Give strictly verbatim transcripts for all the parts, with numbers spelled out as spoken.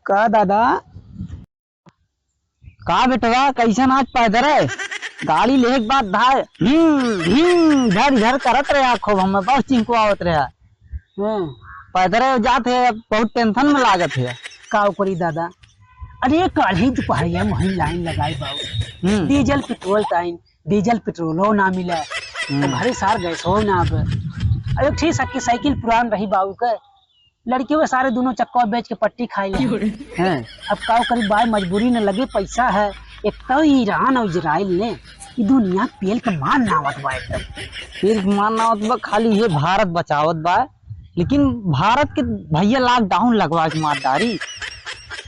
का दादा? का बेटवा, कैसन आज पैदर है? गाड़ी लेहे के बाद धाय, भीम, भीम, इधर, इधर करत रहे, खूब हमें बहुत चिंकुआवत रहे। हम्म। पैदर जात है, बहुत tension में लागत है। का करी दादा? अरे, काल्हि दुपहरिया में वहीं लाइन लगाई बाबू। हम्म। डीजल पेट्रोल टाइम, डीजल पेट्रोलो ना मिले, हम्म। तो घरे सार गैसो ना आवे। अब एक ठे सखी साइकिल पुरान रही बाबू के, लड़की वो सारे दोनों चक्का बेच के पट्टी खाई ले। हैं। अब का करी बाय, मजबूरी न लगे, पैसा है। एक तो ईरान और इजराइल ने, ई दुनिया पेल के मार नावत बा एकदम। पेल के मार नावत बा, खाली ये भारत बचावत बा, लेकिन भारत के भैया lockdown लगवा के मार डारी।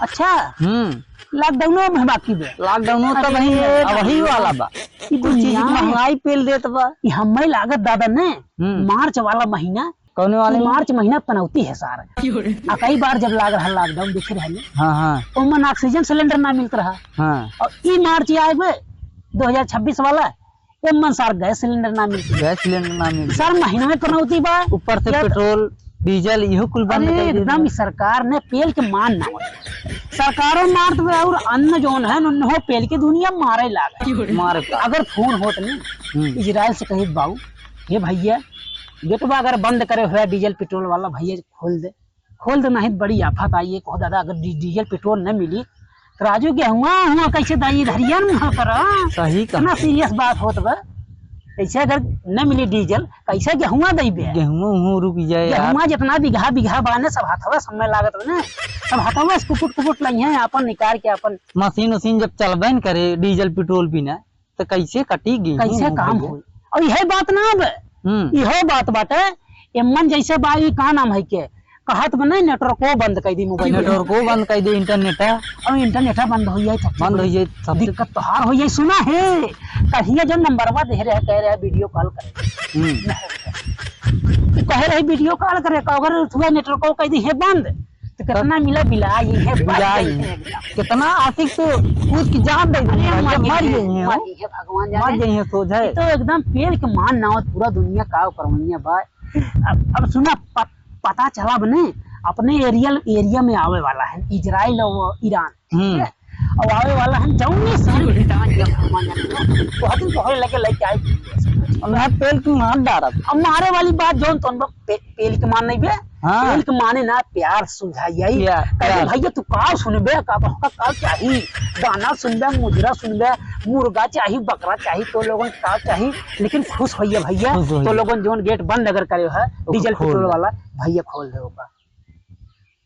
अच्छा। हम्म। Lockdown में बाकी बे। Lockdown तो अरे वही है, अब वही वाला बा। ई कुछ चीज दुनिया महंगाई पेल देत बा। ई हमें लागत दादा ने, हम्म। मार्च वाला महीना, कौने वाले ई में? मार्च महीना पनौती है सार। आ कई बार जब लाग रहा lockdown देखे रहे, हाँ, हाँ। ओमन oxygen cylinder ना मिलत रहा। हाँ। और ई मार्च आए बे, दो हजार छब्बीस वाला, एमन सार गैस सिलेंडर ना मिलती। गैस सिलेंडर ना मिलती। सार महीना में पनौती बा। ऊपर से या त- पेट्रोल, डीजल, इहो कुल बंद अरे कर दे एकदम दिया। सरकार ने पेल के मान ना हो। सरकारों मारत बा और अन्न जोन है, उन्हों पेल के दुनिया मारे लागे। मारे का। अगर फोन होत नहीं, हम्म। इजराइल से कहित बाऊ, "हे भैया, गेटवा अगर बंद करे हुआ डीजल पेट्रोल वाला भैया खोल दे।" खोल दे, नहीं तो बड़ी आफत आई है। कहो दादा, अगर डी-, डीजल पेट्रोल न मिली, तो राजू गेहुआ हुआ कैसे दाई धरिया में हो करा? सही कहा। इतना serious बात होत बा। कैसे अगर न मिली डीजल, कैसे गेहुआ दई बे? गेहुआ हुआ रुक जाए यार। गेहुआ जितना बीघा बीघा बा ने, सब हथवा सब में लागत बा ने, सब हथवा से कुकुट कुकुट लई हैं, आपन निकाल के आपन। मशीन उशीन जब चलबे न करे डीजल पेट्रोल बिना, तो कैसे कटी गेहूं कैसे हो काम भैया? होई? और यह बात ना अब, हम्म। यह बात बाटे, एमन जैसे बा, ई का नाम है के, कहत बा नहीं, नेटवर्को बंद कर दी मोबाइल में। नेटवर्को बंद कर दे, इंटरनेट। और इंटरनेट बंद हो जाए, सबसे बंद हो बड़ी जाए, सबसे दिक्कत तो हार हो जाए। सुना है, कहिए जो नंबरवा दे रहे, कह रहे वीडियो कॉल करे। हम्म। तो कह रहे वीडियो कॉल करे, का अगर थोड़ा नेटवर्को कर दी है बंद, तो कितना मिला बिलाई है, बिलाई है। कितना आशिक तो कूद के जान दे अरे, दिया, मर मर गई गए है, हैं, मर गई है, भगवान जाने। मर गई है, सोच है। ये तो एकदम पेल के मान ना हो, पूरा दुनिया का करवैया बा। अब, अब सुना, प-, पता चला बने, अपने एरिया, एरिया में आवे वाला है इजराइल और ईरान, ठीक हम्म। है? और आवे वाला है जौने सारे ईरान के भगवान जाने, तो हतिन तोहरे लगे लेके आई। अब मैं पेल के मार डारत। अब मारे वाली बात जौन तौन बा, पे-, पेल के मान नहीं बे। हाँ। पेल के माने ना प्यार सुलझाई आई। प्यार, कहे, प्यार। भैया तू का सुनबे, का, का, का चाही? गाना सुनबे, मुजरा सुनबे, मुर्गा चाही, बकरा चाही, तो लोगन का चाही, लेकिन खुश होइए भैया। खुश होइए। तो लोगन जौन गेट बंद अगर करे है, ओकर डीजल खोल पेट्रोल दे। वाला, भैया खोल दे ओकर।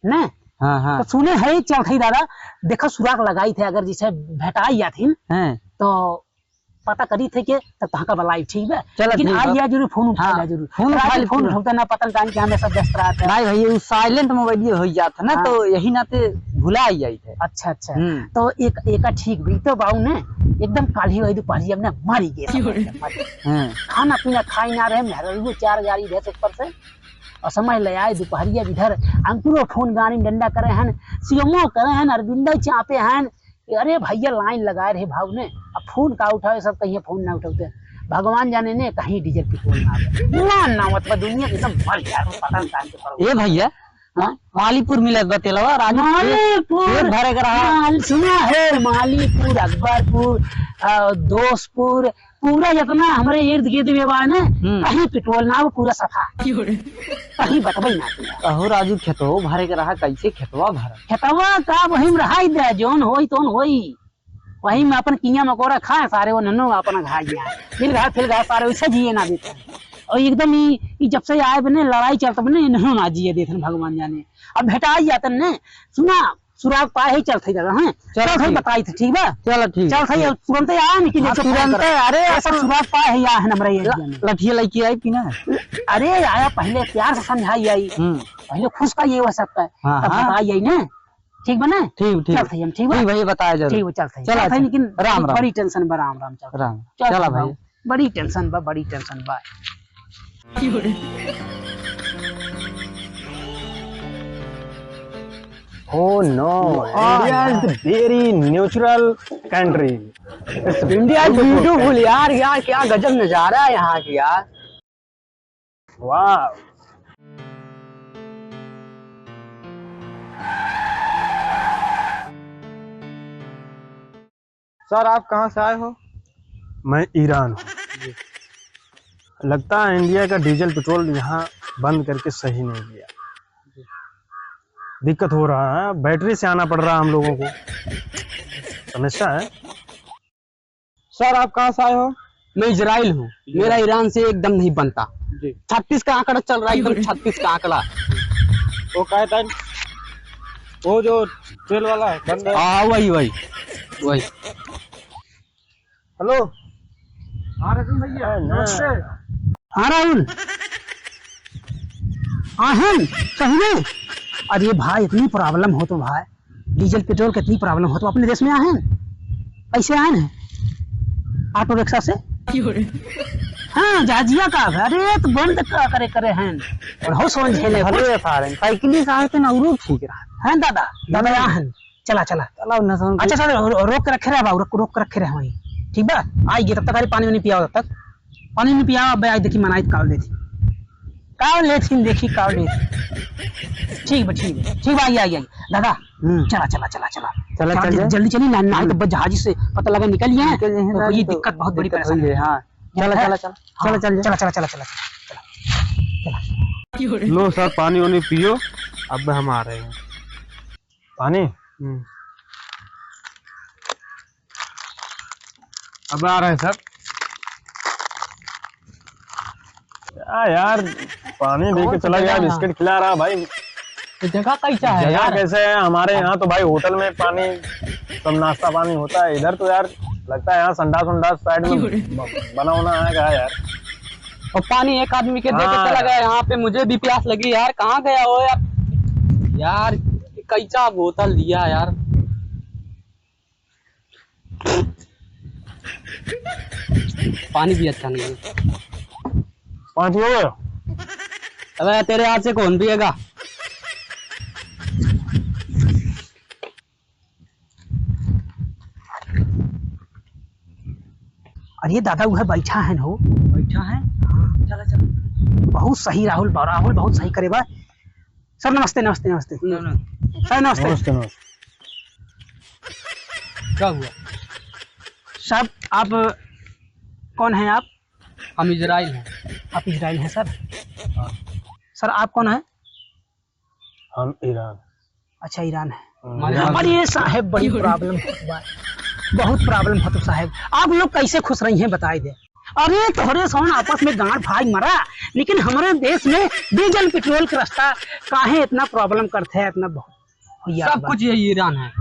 ने? हाँ, हाँ। तो सुने है चलत है दादा, देखा सुराग लगाई थे, अगर जैसे भेटाई जाथिन, हैं। तो पता करी थे के तब तहका बलाई, ठीक बा? चलो, लेकिन ठीक आ बा। या जरूर फोन उठा हाँ, ला जरूर। फोन उठा राजू ले, फोन फोन। उठाता ना, पता नहीं टाइम के हमेशा व्यस्त रहता है। नहीं भैया, वो silent मोबाइल ये हो जाता ना, हाँ। तो यही नाते भुला ही जाई थे। अच्छा, अच्छा। हम्म। तो एक, एक ठीक भी तो बाऊ ने एकदम काल्हि वही दोपहरिया में मारी गए सब एकदम मारी। हाँ। खाना पीना खाई ना रहे, मेहररुओ चार गाड़ी भैंस ऊपर से और समय ले आए दोपहरिया इधर अंकुरो फोन गाड़ी में डंडा करे हन, सीएमओ करे हन, अरविंदो चापे हन, कि अरे भैया लाइन लगाए रहे भाऊ ने, अब फोन का उठावे, सब कहिए फोन ना उठावते। भगवान जाने ने कहीं डीजल पेट्रोल ना आवे। ना, ना, मतलब दुनिया के सब मर गया, पता नहीं कहाँ के पर ए भैया, हाँ? मालीपुर मिलत बा तेलवा, राजू पेट, मालीपुर, पेट भरे के रहा। माल-, सुना है, मालीपुर, अकबरपुर, अ, दोस्तपुर, पूरा जितना हमरे इर्द गिर्द में बा ने, हम्म। कहीं पेट्रोल ना हो, पूरा सफा। क्यों रे? कहीं बतबई ना किया। अहो राजू, खेतवा भरे के रहा, कैसे खेतवा भरा? खेतवा का वही में रहाई दे, जौन होई तौन होई। वही में अपन किया मकोड़ा खाए सारे, वो नन्नो अपना घास जाए। फिर घास, फिर घास सारे वैसे जिए ना देते। और एकदम ई, ई जब से आए बने लड़ाई चलत बने, इन्हों ना जिए देते भगवान जाने। अब भेटा ही जाते ने, सुना, सुराग पाए ही चलत ही दादा, हैं? चल चल भाई ठीक। बताई थे, ठीक बा? चल ठीक, चल भाई, ठीक। तुरंत आया नहीं कि हाँ, जैसे फोन तुरंत, करे। अरे, ऐसा अपन सुराग पाए है या है नंबर ये ल-, लठिया लेके आई कि ना? अरे, आया पहले प्यार से समझाई आई। हम्म। पहले खुश का ये हुआ सबका। हाँ, तब हाँ। बताई आई ना। ठीक बा ना? ठीक, ठीक। चल भाई हम, ठीक बा? ठीक भाई, बताया जरूर। ठीक बा, चल भाई। चल चल भाई, अच्छा। लेकिन राम, राम। बड़ी tension बा, राम, राम, चल। राम। चल चला भाई। भाई। बड़ी tension बा, बड़ी tension बा। Oh no, India is the very natural country. It's India is beautiful, यार, यार, क्या गजब नजारा है यहाँ की, यार। Wow. सर, आप कहाँ से आए हो? मैं ईरान हूँ। जी। लगता है इंडिया का डीजल पेट्रोल यहाँ बंद करके सही नहीं किया। जी। दिक्कत हो रहा है, बैटरी से आना पड़ रहा है हम लोगों को, समस्या है। सर, आप कहाँ से आए हो? मैं इजराइल हूँ। मेरा ईरान से एकदम नहीं बनता। जी। छत्तीस का आंकड़ा चल रहा है, एकदम छत्तीस का आंकड़ा। वो क्या है टाइम? वो जो तेल वाला है, बंद है। हाँ, वही, वही, वही। हेलो। हाँ, रतन भैया, नमस्ते। हाँ, राहुल। हाँ, हैं, सही में? अरे भाई, इतनी प्रॉब्लम हो तो भाई, डीजल पेट्रोल की इतनी प्रॉब्लम हो तो अपने देश में आए हैं, कैसे आए हैं? ऑटो रिक्शा से? हाँ, जहाजिया का है। अरे, तो बंद का करे, करे हैं। और हो समझे ले कुछ। अरे, सारे साइकिल से आए थे ना, वो ठीक रहा। हैं दादा, दादा, यहाँ हैं। चला, चला। चला, उन्हें समझ अच्छा, सर, रो-, रोक के रखे रहे बाबू, रोक, रोक के रखे रहे वहीं। ठीक बा? आई गे, तब तक अरे पानी वानी पियाओ, तब तक। पानी वानी पियाओ, अबे आई देखी मनाई काव लेथी। काव लेथी, देखी काव लेथी। ठीक बा, ठीक बा, ठीक बा, आई, आई, आई। दादा, हम्म। चला, चला, चला, चला। चला, चला, चल जल-, जाए। जल्दी चली ना, ना, हम्म। तो बस जहाज से पता लगा निकल गया। निकल गया, तो ना, ये तो दिक्कत बहुत बड़ी दिक्कत परेशानी होई है। हाँ। चला, है? चला, चला। हाँ, चला, चल जाए। चला, चला, चला, चला, चला। चला। लो सर, पानी वानी पियो, अब हम आ रहे हैं। पानी? हम्म। अब आ रहे हैं सर। क्या यार, पानी दे के चला गया, बिस्किट खिला रहा भाई। तो जगह कैसा है जगह यार? कैसे है? हमारे यहाँ तो भाई होटल में पानी, सब नाश्ता पानी होता है। इधर तो यार लगता है यहाँ संडास उंडास साइड में ब-, बना होना है क्या यार? और पानी एक आदमी के दे के हाँ चला यार। गया, यहाँ पे मुझे भी प्यास लगी यार, कहाँ गया हो यार? यार, कैसा बोतल दिया यार। पानी भी अच्छा नहीं है। पाँच हो गया। अबे, तेरे हाथ से कौन पिएगा? अरे दादा, उहे बैठा है हो। बैठा है? हाँ, चला, चला। बहुत सही राहुल बा-, राहुल बहुत सही करे बा। सर नमस्ते, नमस्ते, नमस्ते। नमस्ते। सर नमस्ते। नमस्ते, नमस्ते। क्या हुआ? साहब, आप कौन हैं आप? हम इजराइल हैं। आप इजराइल हैं सर? हाँ। सर, आप कौन हैं? हम ईरान। अच्छा, ईरान है। हम्म। अरे साहेब, बड़ी प्रॉब्लम होत बा, बहुत प्रॉब्लम होत साहेब। आप लोग कैसे खुश रही हैं, बताई दे। अरे तोहरे सोन आपस में गांड फाड़ मरा, लेकिन हमरे देश में डीजल पेट्रोल के रास्ता काहे इतना प्रॉब्लम करते हैं, इतना बहुत भैया सब बा। कुछ यही ईरान है,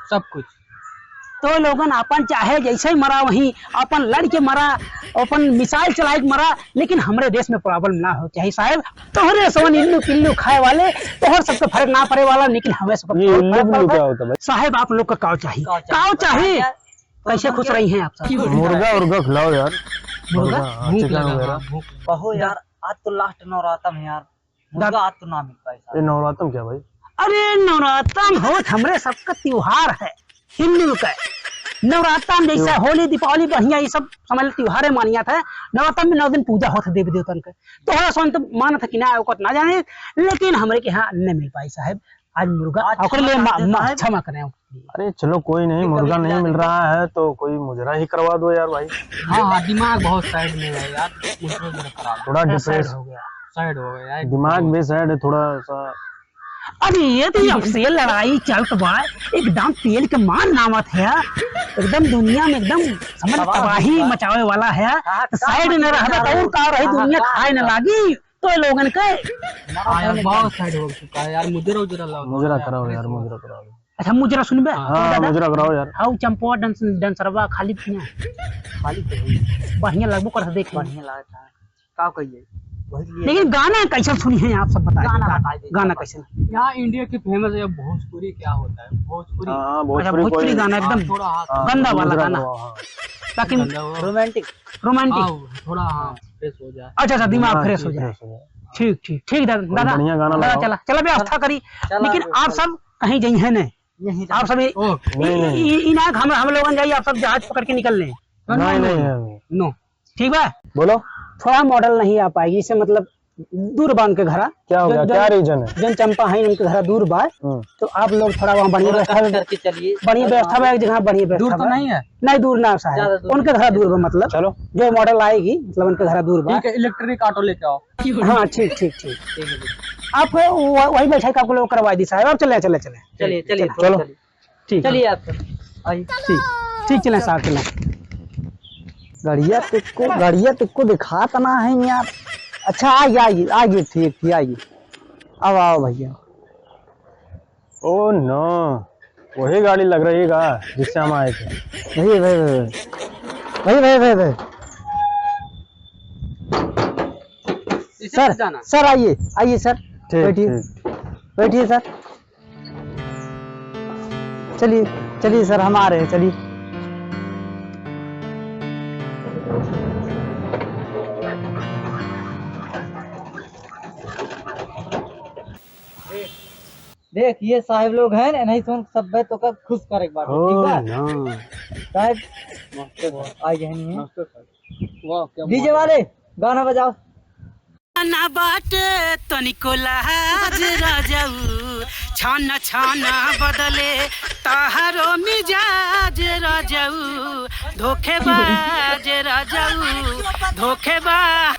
सब कुछ। तो लोगन आपन चाहे जैसे ही मरा, वहीं आपन लड़ के मरा, आपन मिसाइल चलाए के मरा, लेकिन हमरे देश में प्रॉब्लम ना हो चाही साहेब। तोहरे सवन इल्लू पिल्लू खाए वाले, तोहर सबके फर्क ना पड़े वाला, लेकिन हमें सबके ये बहुत इल्लू फर्क पिल्लू पड़ता क्या है। होता है भाई? साहेब, आप लोग का काव चाही? काव चाही? काव चाही? बताइए यार। कैसे खुश रही हैं आप सब? मुर्गा उर्गा खिलाओ यार। मुर्गा? मुर्गा, हाँ, भूख चिकन लगा, वगैरह। हाँ, भूख। कहो यार, आज तो लास्ट नवरातम है यार। मुर्गा आज तो ना मिल पाए साहब। ये नवरातम क्या भाई? अरे नवरातम होत हमरे सबका त्योहार है हिंदू का। नवरातम जैसे त्योहार। होली, दीपावली बढ़िया, ये सब समझ लो त्योहारे मानिया था। नवरातम में नौ दिन पूजा होत है देवी देवतन के। तोहरा सोन तो मानत है कि ना, ओकर ना जाने, लेकिन हमरे के यहाँ न मिल पाई साहब। आज मुर्गा, आज ओकर लिए क्षमा कर मा-, दे मा-, साहब। क्षमा करें। अरे चलो कोई नहीं, मुर्गा नहीं मिल रहा है तो कोई मुजरा ही करवा दो यार भाई। हाँ, हाँ, दिमाग बहुत साइड में है यार, मुजरा जरा खराब है। थोड़ा हाँ, साइड डिप्रेस। हो गया। साइड हो गया यार। दिमाग भी साइड है थोड़ा सा। अरे ये तो जब से लड़ाई चलत बा, एकदम तेल के मान नामत है, एकदम दुनिया में एकदम समझ तबाही मचावे वाला है। तो साइड न रहता तो और का रही, दुनिया खाए न लागी। तो लोगन के। हाँ यार, बहुत साइड हो चुका है यार, मुजरा उजरा लाओ। मुजरा कराओ यार, मुजरा कराओ। अच्छा, मुजरा सुनबे? हाँ, दादा? मुजरा कराओ यार। हाउ चंपवा डांस, डांसरवा खाली पिया। खाली तो है। बढ़िया लगबो करत देख। बढ़िया लागत है। का कहिए? वही लिए। लेकिन गाना कैसे सुनी है आप सब बताइए। गाना गा-, बताइए। गाना कैसे? यहाँ इंडिया की फेमस है भोजपुरी, क्या होता है? भोजपुरी। हाँ, हाँ, अच्छा, भोजपुरी भोजपुरी कोई गाना हाँ, एकदम थोड़ा हाँ, गंदा वाला मुजरा गाना। कराओ, हाँ। ताकि गंदा वो। रोमांटिक। रोमांटिक। हाँ, थोड़ा हाँ, फ्रेश हो जाए। अच्छा, अच्छा, दिमाग हाँ, फ्रेश हो जाए। फ्रेश हो जाए। ठीक, ठीक, ठीक, दादा, कोई दादा, बढ़िया गाना दादा, लगाओ। चला, चला बे, हफ्ता करी। चला, लेकिन चला, आप चला। सब कहीं जाइए नहीं। यहीं आप सब इ-, ओ। इ-, नहीं, नहीं। इ-, इ-, इनाक हम, हम लोगन जाइए, आप सब जहाज पकड़ के निकल लें। नहीं, नहीं, नहीं। नो। ठीक बा? बोलो। थोड़ा मॉडल नहीं आ पाएगी, इसे मतलब दूर बा उनके घरा। क्या हो गया? जौन, क्या reason है? जौन चंपा है, उनके घरा दूर बा। हम्म। तो आप लोग थोड़ा वहाँ बढ़िया थोड़ा व्यवस्था कम में, करके चलिए। बढ़िया और व्यवस्था वहाँ में, एक जगह बढ़िया व्यवस्था दूर तो में। नहीं है? नहीं, दूर ना साहब। ज्यादा दूर उनके नहीं। घरा दूर बा, मतलब। चलो। जो model आएगी, मतलब, उनके घरा दूर बा। ठीक है, electric auto लेके आओ। हाँ, ठीक, ठीक, ठीक। ठीक है, ठीक है। आप वो-, वही बैठा है, आपको लोग करवा दी साहब। आप चले, चले, चले। चलिए, चलिए, चलो। चलिए। ठीक है। चलिए आप, आइए। ठीक, ठीक, चलें साहब, चलें। गड़िया तुक्को, गड़िया तुक्को दिखात ना है यार। अच्छा, आइए, आइए, आइए, ठीक, ठीक, आइए। अब आओ भैया। Oh no, वही गाड़ी लग रही है का, जिससे हम आए थे? वही, वही, वही, वही। वही, वही, वही, वही। इसे सर, जाना। सर, आइए, आइए सर, ठीक, बैठिए, ठीक। बैठिए सर। चलिए, चलिए सर, हम आ रहे हैं, चलिए। देख, ये साहेब लोग हैं, नहीं सुन, सब तोका खुश करे के बाटे, ठीक बा? Oh no। साहेब, आ गए हैं। वाह, क्या DJ वाले, गाना बजाओ। ना बाटे तनिको लाज रजऊ, छाना छाना बदले तहरो मिजाज रजऊ, धोखेबाज रजऊ, धोखेबाज।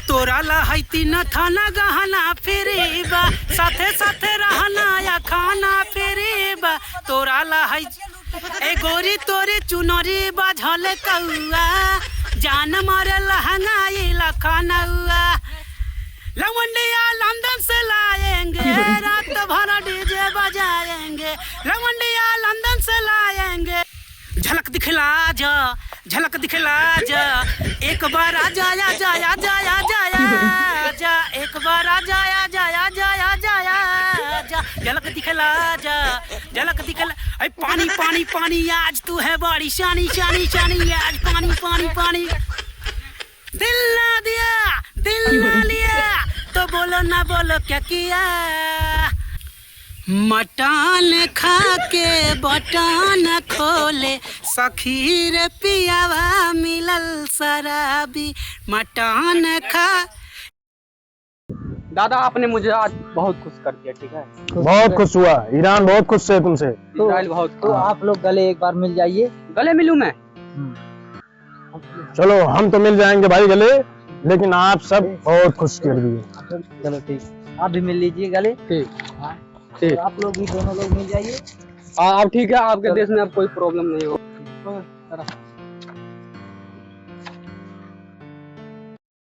तोरा ला है तीन थाना गहना free बा, साथे साथे रहना या खाना free बा। तोरा ला है ए गोरी तोरी चुनरी बा झलकउआ, जान मारे लहंगा ई लखनउआ। लवंडिया लंदन से लाएंगे, रात भर DJ बजाएंगे। लवंडिया लंदन से लाएंगे। झलक दिखला जा, झलक दिखला जा, एक बार आजा, आजा, आजा, आजा, आजा, एक बार आजा, आजा, आजा, आजा, आजा, झलक दिखला जा, झलक दिखला। ऐ पानी, पानी, पानी, आज तू है बड़ी शानी, शानी, शानी, आज पानी, पानी, पानी। दिल ना दिया, दिल ना लिया, तो बोलो ना बोलो क्या किया। मटन खा के बटन खोले, सखी रे पियावा मिलल शराबी। मटन खा दादा, आपने मुझे आज बहुत खुश कर दिया, ठीक है? बहुत खुश हुआ, ईरान बहुत खुश है तुमसे। तो, इसराइल बहुत तो खुश। आप लोग गले एक बार मिल जाइए। गले मिलूं मैं? हम्म। चलो, हम तो मिल जाएंगे भाई गले, लेकिन आप सब बहुत खुश कर दिए। चलो ठीक, आप भी मिल लीजिए गले। ठीक। हाँ। ठीक। और आप लोग भी दोनों लोग मिल जाइए। आ, अब ठीक है, आपके चलो। देश में अब कोई problem नहीं हो। कोई तरह